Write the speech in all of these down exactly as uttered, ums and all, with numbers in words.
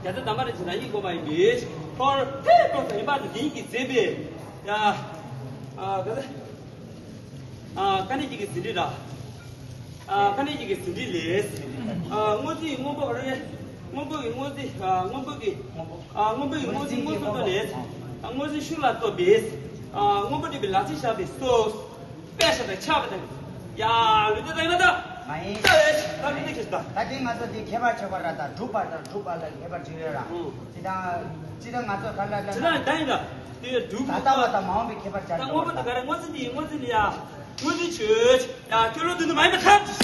རྒྱ་ཚ་དམ་པ་རེ་ཆེ་ན་ཡིན་དགོས་པ་ཡིན་པས། ཁོར་ཧེ་པོ་ཡིན་པ་དེ་དེང་གི་མཛད་པས། ཡ། ཨ། ག་ཚ། ཨ། ཀ་ནས་ཀྱི་གི་ཟིན་བྲིས་ར། ཨ། ཀ་ནས་ཀྱི་གི་ཟིན་བྲིས་ལས། ཨ། སྔོ་རྩིས་སྔོན་པོ་རེ། སྔོན་པོ་གི་སྔོ་རྩིས། ཨ། སྔོན་པོ་གི། ཨ། སྔོན་པོ་གི་སྔོ་རྩིས་སྔོ་ཚོད་ལྟོས་ནས། ཨ། སྔོ་རྩིས་ཤུགས་ལ་ལྟོས་པས། ཨ། སྔོན་པོ་འདྲེས་པའི་ལག་རྩིས་བཞག་པའི་སོ། དཔེ་ཤ་དང་ཆགས་པ་དང་། ཡ། ལུས་རྩལ་དང་ཡིན་ན་ད། མ་ཡིན། ད་རེད། ད་མི་འདུག་ད། ད་དེ་ང་ཚོ་དེ་ཁྱད་པར་ཆེ་བ་ར། ད་སྒྲུབ་པ་དང་སྒྲུབ་པ་ལ་ཁྱད་པར་ཆེ་ཡོད་ར། ཨང་། ཅི་ད། ཅི་ད་ང་ཚོ་ག་ལ་ལ། ཅི་ད་ད་ཡིན་ད། དེ་སྒྲུབ། ད་ལྟ་བ་དང་མ་འོངས་པའི་ཁྱད་པར་ཆེ། ད་སྔོན་པོ་དེ་ག་རེ། སྔོ་རྩིས་འདི་ཡིན། སྔོ་རྩིས་འདི་ཡ། སྔོ་རྩིས་ཆོས་ཅིག་ཡ། ཁྱོད་བློ་བདེ་འདུག་མ་ཡིན་པ་ཐབས།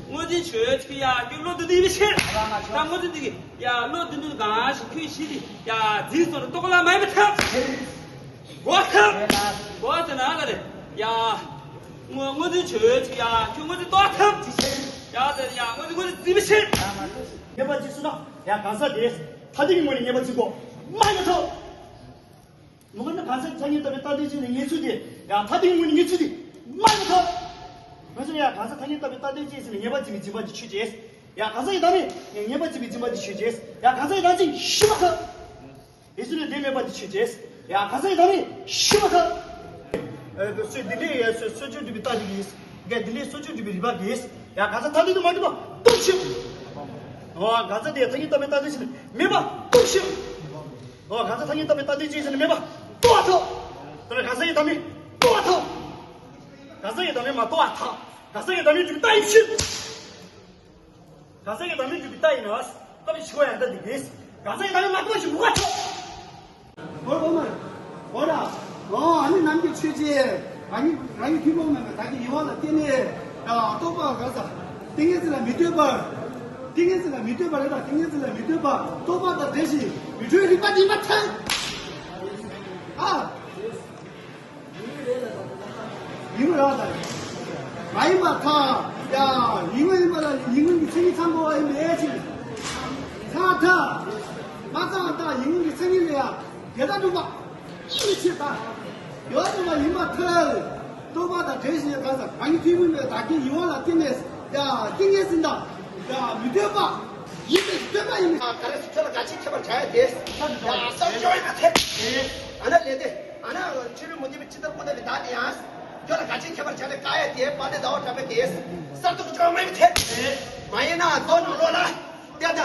སྔོ་རྩིས་ཆོས་ཅིག་ཡ། ཁྱོད་བློ་བདེ་འདུག་ཡིན་པའི་ཕྱིར། ད་སྔོ་རྩིས་འདི་གི་ཡ། བློ་བདེ་འདུག་གང་ཞིག་ཁྱོད་གཞི་འདི་ཡ། འཛིན་སོང་རྟོགས་ལ་མ་ཡིན་པ་ཐབས། གོ་ཐབས། གོ་ཟེར་ན་ག་རེ། ཡ། སྔོ། སྔོ་རྩིས་ཆོས་ཅིག་ཡ། ཁྱོད་སྔོ་རྩིས་རྟོགས་ཐབས། ཡ་ཟེར་ཡ། སྔོ་རྩིས། སྔོ་རྩིས་འཛིན་པའི་ཕྱིར། ངེས་པ་འཛིན་སོང་ན་ཡ། གང་ཟག་དེ་ཐ་དད་ཀྱི་ངོས་ནས་ངེས་པ་འཛིན་དགོས་མ་ཡིན་པ་ཐབས། མུ་ག་ནི་གང་ཟག་ཐ་སྙད་བཏགས་པའི་རྟགས་དོན་ཅན་ནི་ངེས་ཚུལ་དེ་ཡང་ཐ་དད་ཀྱི་ངོས་ནས་ངེས་ཚུལ་དེ་མ་ཡིན་པ་ཐབས། ང་ཚོ་ཡང་གང་ཟག་ཐ་སྙད་བཏགས་པའི་རྟགས་དོན་ཅན་ཟེར་ནས་ངེས་པ་འཛིན་པའི་འཛིན་པ་འདི་ཆོས་ཅན། ཡང་གང་ཟག་ཡི་དམ་ནི་ངེས་པ་འཛིན་པའི་འཛིན་པ་འདི་ཆོས་ཅན། ཡང་གང་ཟག་ཡི་དམ་ཅན་ཞི་བ་ཐབས། དེ་ཚུལ་ལས་འབྲེལ་མེད་པ་འདི་ཆོས་ཅན། ཡང་གང་ཟག་ཡི་དམ་ནི་ཞི་བ་ཐབས། ཨ། སོ་འདི་ལས་ཡ། སོ་སོ་ཅོག་སྒྲིབ་པའི་རྟགས་འདི་གིས། འགའ་འདི་ལས་སོ་ཅོག་སྒྲིབ་པའི་རིགས་པ་གིས། ཡང་གང་ཟག་ཐ་དད་དུ་མ་གྲུབ་པ་རྟོགས་ཕྱིར། འོ། གང་ཟག་དེ་ཐ་སྙད་བཏགས་པའི་རྟགས་དོན་ཅན་ནི་མེད་པ་རྟོགས་ཕྱིར། འོ། གང་ཟག་ཐ་སྙད་བཏགས་པའི་རྟགས་དོན་ཅན་ཟེར་ནས་མེད་པ་རྟོགས་པ་ཐོབ། དེ་ལ་གང་ཟག་ཡི་དམ་ནི་རྟོགས་པ་ཐོབ། གང་ཟག་ཡི་དམ་ནི་མ་རྟོགས་པ་ཐོབ། གང་ཟག་ཡི་དམ་ནི་སྒྲུབ་པའི་རྟགས་ཡིན་ཕྱིར། གང་ཟག་ཡི་དམ་ནི་སྒྲུབ་པའི་རྟགས་ཡིན་ན། སྟོབས་ཀྱི་ཕྱི་བ་ཡང་དག་འདི་གིས། གང་ཟག་ཡི་དམ་ནི་མ་རྟོགས་པ་ཞིག་མུ་ག་ཐོབ། འོ་འོ་མ། འོ་ར། འོ། ཨ་ནི་ནམ་མཁའི་ཆོས་ཅན། རང་ཉིད་རང་ཉིད་ཐུན་མོང་མིན་པའི་བདག་གི་ཡུལ་བ་ལ་བརྟེན་ནས། ཨ། རྟོག་པ་ག་ས། ཏིང་ངེ་འཛིན་ལ་མི་ལྟོས་པར། ཏིང་ངེ་འཛིན་ལ་མི་ལྟོས་པར་རེད་ད། ཏིང་ངེ་འཛིན་ལ་མི་ལྟོས་པར་རྟོག་པ་དང་འབྲེལ་ཞིང་མི་འཕྲོད་རིགས་པ་འདི་མ་ཐལ། ཨ། ཡིན་ར་ད། མ་ཡིན་པར་ཐལ། ཡ། ཡིན་ངོ་ཡིན་པ་ལ་ཡིན་ངོ་གི་མཚན་ཉིད་ཚང་དགོས་པ་ཡིན་པའི་ཕྱིར། ཚང་ཐལ། མ་ཚང་བ་ལྟར་ཡིན་ངོ་གི་མཚན་ཉིད་ལ་ཡང་དེ་ལྟར་གྲུབ་པ་ཡིན་པའི་ཕྱིར་ད། ཡོད་དྲུག་པ་ཡིན་པར་ཐལ། རྟོག་པ་དང་འབྲེལ་ཞིང་གང་ཟག་རང་གི་ཐུན་མོང་མིན་པའི་བདག་གི་ཡུལ་བ་ལ་བརྟེན་ནས། ཡ། ཏིང་ངེ་འཛིན་དང་། ཡ། མི་ལྟོས་པ་ཡིན་པའི་ལྟོས་པ་ཡིན་པའི། ག་རེ་ཟེར། ཁྱོད་ལ་ག་ཅི་ཁྱད་པར་བྱ་ཡ་དེ། ཡ། བསམ་བྱ་བ་ཡིན་པ་དེ། ཨ་ན་ལས་དེ། ཨ་ན་ཕྱི་རོལ་མུ་སྟེགས་པའི་ཇི་ལྟར་ཀུན་བརྟགས་པའི་བདག་དེ་ཡང་། ཁྱོད་ལ་ག་ཅི་ཁྱད་པར་བྱ་ནས་ག་ཡ་དེ་པ་ནི་ཟླ་བ་གྲགས་པའི་དེ། གསར་དུ་བྱ་བ་མ་ཡིན་པ་དེ། མ་ཡིན་ན་རྫོགས་ནང་ལོགས་ལ། དེ་ལྟ།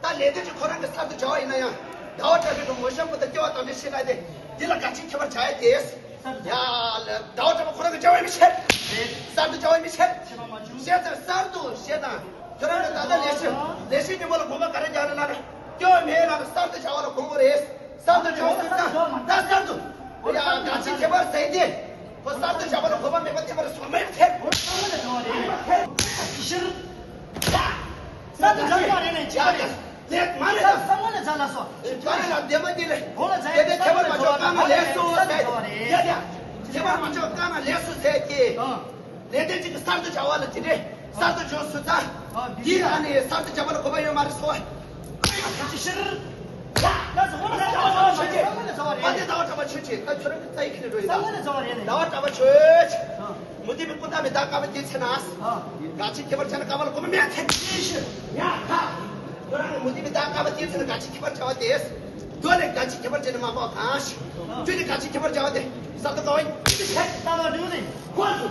ད་ལས་དོན་གྱི་ཁོ་རང་གི་གསར་དུ་བྱ་བ་ཡིན་ན་ཡང་། ཟླ་བ་གྲགས་པའི་གི་མོ་གཤམ་བུ་དང་སྐྱེ་བ་དང་འབྲེལ་ཤེས་ན་དེ། འདི་ལ་ག་ཅི་ཁྱད་པར་བྱ་ཡ་དེ། ཡ། ཟླ་བ་གྲགས་པ་ཁོ་རང་གི་བྱ་བ་ཡིན་པའི་ཕྱིར། གསར་དུ་བྱ་བ་ཡིན་པའི་ཕྱིར། བཤད་ཚར་གསར་དུ་བཤད་དང་། ཁྱོད་རང་གི་ད་ལྟ་ལས་བྱེད་ལས་བྱེད་ཉིན་མོ་ལ་དགོངས་པ་ག་རེ་རྒྱག་རེད་ལབ་ན། སྐྱེ་བ་མེད་ལ་གསར་དུ་བྱ་བ་ལ་དགོངས་པ་རེད། གསར་དུ་བྱ་བ་སུ་ཚང་ད་གསར་དུ། ཡ། ག་ཅི་ཁྱད་པར་ཟེར་ཏེ། ཁོ་གསར་དུ་བྱ་བ་ལ་དགོངས་པ་མེད་པ་ཐེབས་པར་སོང་མེད་ཐེབས། ཕྱིར། གསར་དུ་བྱ་བ་རེད་ནས་ཁྱད་པར་རེད། ལས་མ་རེད་ད། བསམ་བློ་ནས་བྱ་ལ་སོ། ག་རེ་ལ་བདེ་མ་འདི་རེད། དེ་ནས་ཁྱད་པར་མ་ཆོག་གང་ན་ལས་སུ་ཟེར་གྱི། ཡ་ཡ། ཁྱད་པར་མ་ཆོག་གང་ན་ལས་སུ་ཟེར་གྱི། ལས་དོན་གཅིག་གི་གསར་དུ་བྱ་བ་ལ་དེ་འདྲས་གསར་དུ་བྱུང་སུ་ཚ། འདི་ལ་ནི་གསར་དུ་བྱ་བ་ལ་གོ་བ་ཡོད་མ་རེད་སོ། ཕྱིར། ད་ཟ་བ་ལ་ཟ་བ་ཆོས་ཅན། ད་ཁྱོད་རང་གི་རྩ་ཡི་ཁྱི་ནས་འགྲོ་ཡི་ད། ཟ་བ་ལ་ཟ་བ་རེད་ནས། ཟླ་བ་གྲགས་པ་ཆོས་ཅན། མུ་སྟེགས་པའི་ཀུན་བརྟགས་པའི་བདག་དཀར་པོ་དེའི་ཚེ་ན། ག་ཅི་ཁྱད་པར་བྱ་ན་དཀར་པོ་ལ་གོ་མ་མེད་ཚེ། ཡ་ད། ཁྱོད་རང་གི་མུ་སྟེགས་པའི་བདག་དཀར་པོ་དེའི་ཚེ་ན་ག་ཅི་ཁྱད་པར་བྱ་བ་དེ། ཁྱོད་ལས་ག་ཅི་ཁྱད་པར་བྱས་ནས་མ་འཕགས་གང་ཞིག་ཁྱོད་ནས་ག་ཅི་ཁྱད་པར་བྱ་བ་དེ། ས་ཏོ་ག་བ་ཡིན། ཁྱེད་ལྟ་བ་འདུག་ནས་ཁོ་ཚོ།